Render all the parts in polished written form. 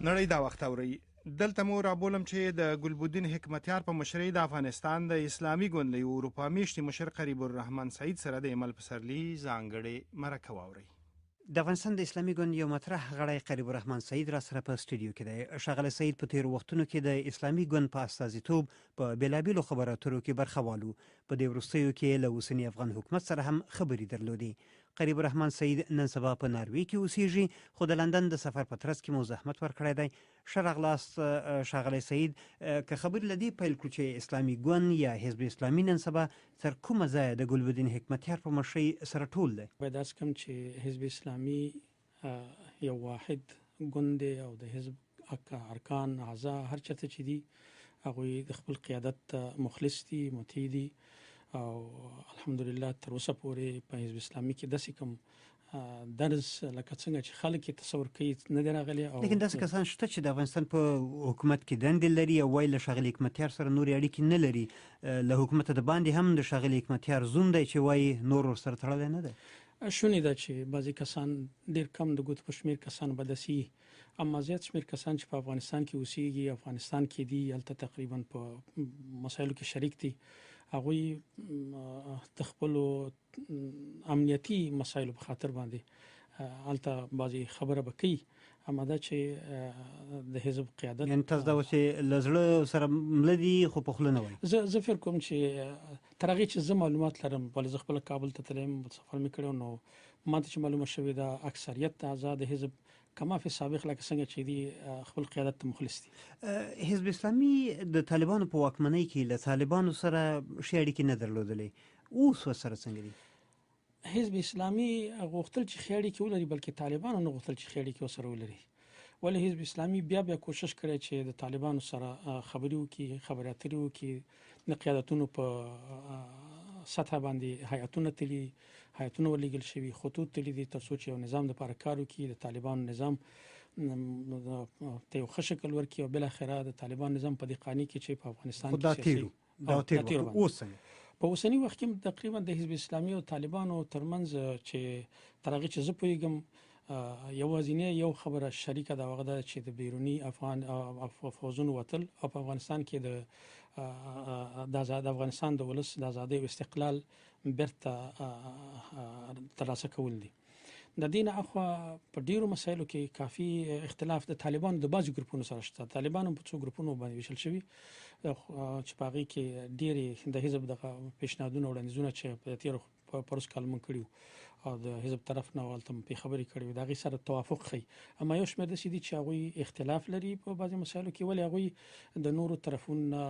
نړۍ دا وخت اورئ. دلته مو رابولم چې د ګلبدین حکمتیار په مشرۍ د افغانستان د اسلامي ګوند له یو اروپا میشتي مشر قریب الرحمن سعید سره د ایمل پسرلي ځانګړې مرکه واورئ. د افغانستان د اسلامي ګوند یو مطرح غړی قریب الرحمن سعید راسره په سټډیو کې دی. ښاغلی سعید په تیرو وختونو کې د اسلامي ګوند په استازیتوب په بیلابیلو خبرو اترو کې برخوال و. په دې وروستیو کې له اوسني افغان حکومت سره هم خبرې درلودې. قریب الرحمن سعید نن سبا په ناروې کې اوسیږي، خو د لندن د سفر په ترڅ کې مو زحمت ورکړی دی. ښه راغلاست ښاغلی سعید. که خبرې له دې پیل کړو چې اسلامي ګوند یا حزب اسلامي نن سبا تر کومه ځایه د ګلبدین حکمتیار په مشرۍ سره ټول دی؟ باید عرض کړم چې حزب اسلامي یو واحد ګوند دی او د حزب ارکان، اعضا هر چېرته چې دي، هغوی د خپل قیادت ته مخلص دي، مطیع دي او الحمدلله تر اوسه پورې په حزب اسلامي کې داسې کوم درز لکه څنګه چې خلک یې تصور کوي نه دی راغلی. او لیکن داسې کسان شته چې د افغانستان په حکومت کې دندې لري او وایي له ښاغلي حکمتیار سره نورې اړیکې نه لري. له حکومته د باندې هم د ښاغلي حکمتیار زوم دی چې وایي نور ورسره تړلی نه دی. شونې ده چې بعضې کسان، ډېر کم د ګوتو په شمېر کسان به داسې وي، اما زیات شمېر کسان چې په افغانستان کې اوسېږي، افغانستان کې دي، هلته تقریبا په مسایلو کې شریک دي، هغوی د خپلو امنیتي مسایلو په خاطر باندې هلته بعضې خبره به کوي، اما دا چې د حزب قیادت، یعنی تاسو دا اوس له زړه سره مله دي خو په خوله نه وایي؟ زه فکر کوم چې تر هغې چې زه معلومات لرم، ولې زه خپله کابل ته تللی یم، سفر مې کړی، نو ما ته چې معلومه شوې ده اکثریت اعضا د حزب کما فی سابق لکه څنګه چې دي خپل قیادت ته مخلص دي. حزب اسلامي د طالبانو په واکمنۍ کې له طالبانو سره ښې اړیکې نه درلودلې، اوس ورسره څنګه دي؟ حزب اسلامي غوښتل چې ښې اړیکې ولري، بلکې طالبانو نه غوښتل چې ښې اړیکې ورسره ولري. ولې حزب اسلامي بیا بیا کوشش کړی چې د طالبانو سره خبرې وکړي، خبرې اترې وکړي، د قیادتونو په سطح باندې هیئتونه تللي، هیئتونه ورلېږل شوي، خطوط تللي دي، تر څو چې یو نظام لپاره کار وکړي، د طالبانو نظام ته یو ښه شکل ورکړي او بالاخره د طالبانو نظام په دې قانع کړي چې په افغانستان کې سیاسي دا تیر وخت. اوس څنګه؟ په اوسني وخت کې تقریبا د حزب اسلامي او طالبانو ترمنځ چې تر هغې چې زه پوهېږم یوازینی یو خبره شریکه ده، هغه ده چې د بیروني افغان فوځونو وتل او په افغانستان کې د افغانستان د ولس د ازادۍ او استقلال بیرته ترلاسه کول دي. د دې نه اخوا په ډیرو مسایلو کې کافي اختلاف د طالبانو د بعضو ګروپونو سره شته. طالبان هم په څو ګروپونو باندې ویشل شوي چې په هغې کې ډېرې د حزب دغه پیشنهادونه، وړاندیزونه چې په تېرو پروس کال مونږ کړي او د حزب طرف نه هلته مو پرې خبرې کړې وې، د هغې سره توافق ښيي. اما یو شمېر داسې دي چې هغوی اختلاف لري په بعضې مسایلو کې، ولې هغوی د نورو طرفونو نه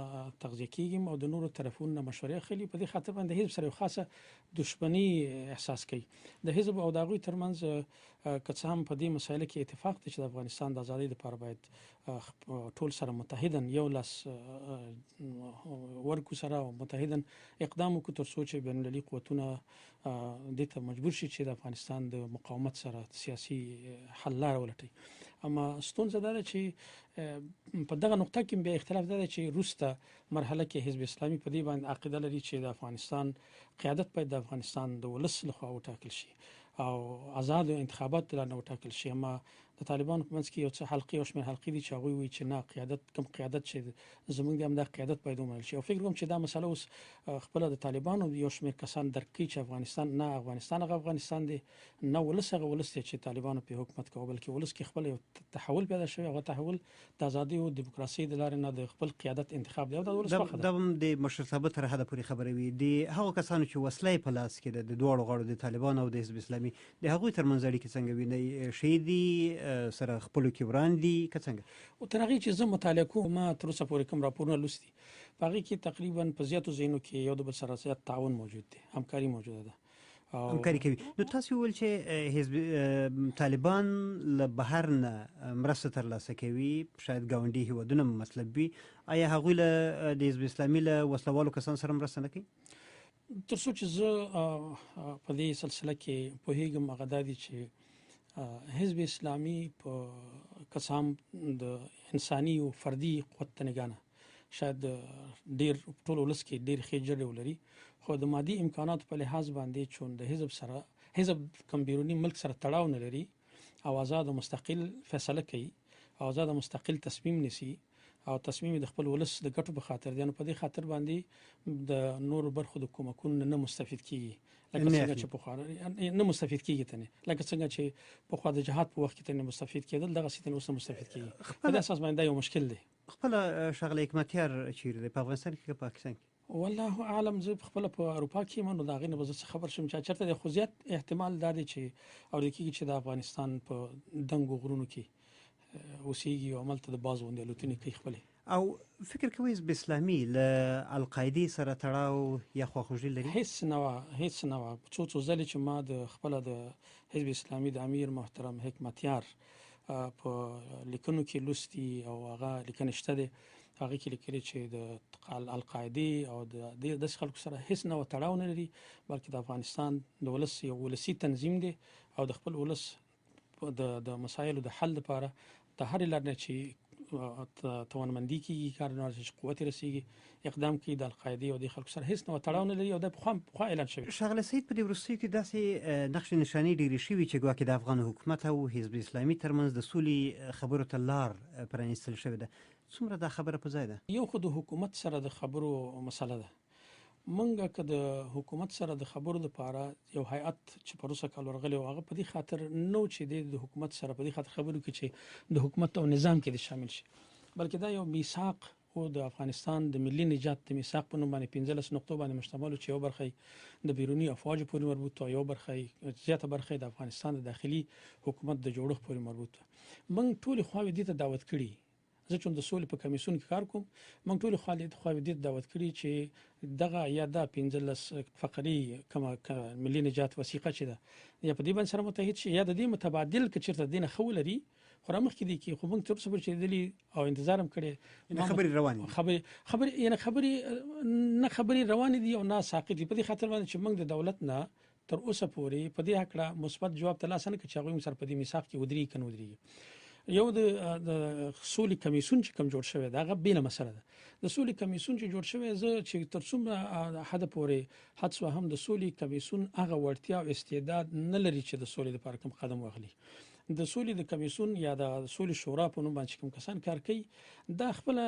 تغذیه کېږي او د نورو طرفونو نه مشورې اخلي. په دې خاطر باندې حزب سره یو خاصه دښمني احساس کوي. د حزب او د هغوی ترمنځ که څه هم په دې مسایلو کې اتفاق دی چې د افغانستان د ازادۍ لپاره باید ټول سره متحداً یو لاس ورکو سره او متحداً اقدام وکړو تر څو چې بین المللي قوتونه دې ته مجبور شي چې د افغانستان د مقاومت سره سیاسي حل لاره ولټوي. اما ستونزه دا ده چې په دغه نقطه کې بیا اختلاف دا دی چې وروسته مرحله کې حزب اسلامي په دې باندې عقیده لري چې د افغانستان قیادت باید د افغانستان د ولس لخوا وټاکل شي او ازادو انتخاباتو له لارې وټاکل شي. اما د طالبانو په منځ کې یو څه حلقې، یو شمېر حلقې دي چې هغوی وایي چې نه، قیادت کوم قیادت چې زموږ دی همدا قیادت باید ومنل شي. او فکر کوم چې دا مسله اوس خپله د طالبانو یو شمېر کسان درک کوي چې افغانستان نه افغانستان هغه افغانستان دی، نه ولس هغه ولس دی چې طالبانو پرې حکومت کاوه، بلکې ولس کې خپل یو تحول پیدا شوی، هغه تحول د ازادۍ او دیموکراسۍ د لارې نه د خپل قیادت انتخاب دی او دا د ولس خوښه ده. دا هم د مشرتابه تر حده پورې خبره وي. د هغو کسانو چې وسله یې په لاس کې ده، د دواړو غاړو، د طالبانو او د حزب اسلامي، د هغوی ترمنځ اړیکې څنګه وي؟ ښې دي، سره خپلو کې وران دي که څنګه؟ او تر هغې چې زه مطالعه کوم، ما تر اوسه پورې کوم راپورونه لوستي، په هغې کې تقریبا په زیاتو ځایونو کې یو د بل سره زیات تعاون موجود دی، همکاري موجوده ده. همکاري کوي. نو تاسو وویل چې حزب طالبان له بهر نه مرسته ترلاسه کوي، شاید ګاونډي هیوادونه مطلب وي. آیا هغوی له د حزب اسلامي له وسلهوالو کسانو سره مرسته نه کوي؟ تر څو چې زه په دې سلسله کې پوهیږم هغه دا دي چې حزب اسلامي په که څه هم د انساني او فردي قوت ته نګاه نه شاید ډیر ټول ولس کې ډیر ښې جرړې ولري، خو د مادي امکاناتو په لحاظ باندې چون د حزب سره حزب کوم بیروني ملک سره تړاو نه لري او آزاد او مستقل فیصله کوي، او ازاد مستقل تصمیم نیسي او تصمیم د خپل ولس د ګټو په خاطر دی، نو په دې خاطر باندې د نورو برخو د کومکونو نه مستفید کیږي، لکه څنګه چې پخوا نه مستفید کیږي تنه، لکه څنګه چې پخوا د جهاد په وخت کې تنه مستفید کېدل، دغه سي تنه اوس مستفید کیږي. په دې اساس باندې دا یو مشکل دی. خپله ښاغلی حکمتیار چیرې دی، په افغانستان کې که پاکستان کې؟ والله اعلم، زه خپله په اروپا کې یم، نو د هغې نه به زه څه خبر شم چې چېرته دی، خو زیات احتمال دا دی چې اورېدل کېږي چې د افغانستان په دنګو غرونو کې اوسېږي او هملته د باز غوندې الوتنې کوي خپلې. او فکر کوئ حزب اسلامي له القاعدې سره تړاو یا خواخوږي لري؟ هېڅ نه وه، هېڅ نه وه. څو څو ځلې چې ما د خپله د حزب اسلامي د امیر محترم حکمتیار په لیکنو کې لوستي او هغه لیکنې شته دی، هغه کې لیکلي چې د القاعده او د داسې خلکو سره هیڅ نوع تړاو نه لري، بلکې د افغانستان د ولس یو ولسي تنظیم دی او د خپل ولس د مسایلو د حل لپاره د هرې لارې نه چې توانمندي کیږي، کار نه چې قوت رسیږي، اقدام کوي. د القاعده او د خلکو سره هیڅ نوع تړاو نه لري او د پخوا اعلان شوی. ښاغلی سعید، په دې وروستیو کې داسې نقش نشانې ډېرې شوي چې ګواکې د افغان حکومت او حزب اسلامي ترمنځ د سولې خبرو ته لار پرانیستل شوې ده. څومره دا خبره په ځای ده؟ یو خو د حکومت سره د خبرو مسله ده. مونږ که د حکومت سره د خبرو لپاره یو هیئت چې پروسه کال ورغلی او هغه په دې خاطر نو چې د حکومت سره په دې خاطر خبرو کې چې د حکومت او نظام کې د شامل شي، بلکې دا یو میثاق او د افغانستان د ملي نجات د میثاق په نوم باندې 15 نقطو باندې مشتمل چې یو برخه د بیرونی افواج پورې مربوط او یو برخه زیاته برخه د افغانستان د داخلي حکومت د جوړښت پورې مربوط. موږ ټول خواوې دې ته دعوت کړي، زه چې د سولې په کمیسیون کې کار کوم، موږ ټول خواوې دې ته دعوت کړي چې دغه یا دا 15 فقري کومه ملي نجات وثیقه چې ده یا په دې باندې سره متحد شي یا د دې متبادل که چېرته دې نه ښه ولري، خو را مخکې دي کې. خو موږ تر اوسه پورې چې لیدلي او انتظار هم کړی، خبرې روانې دي. خبرې خبرې یعنی خبرې نه خبرې روانې دي او نه ساقط دي، په دې خاطر باندې چې موږ د دولت نه تر اوسه پورې په دې هکله مثبت جواب ترلاسه نه کړ چې هغوی موږ سره په دې میثاق کې ودرېږي که نه ودرېږي. یو د سولې کمیسیون چې کوم جوړ شوی دی هغه بېله مسله ده. د سولې کمیسیون چې جوړ شوی، زه چې تر څومره حده پورې حدس وهم، د سولې کمیسیون هغه وړتیا او استعداد نه لري چې د سولې لپاره کوم قدم واخلي. د سولې د کمیسیون یا د سولې شورا په نوم باندې کوم کسان کار کوي، دا خپله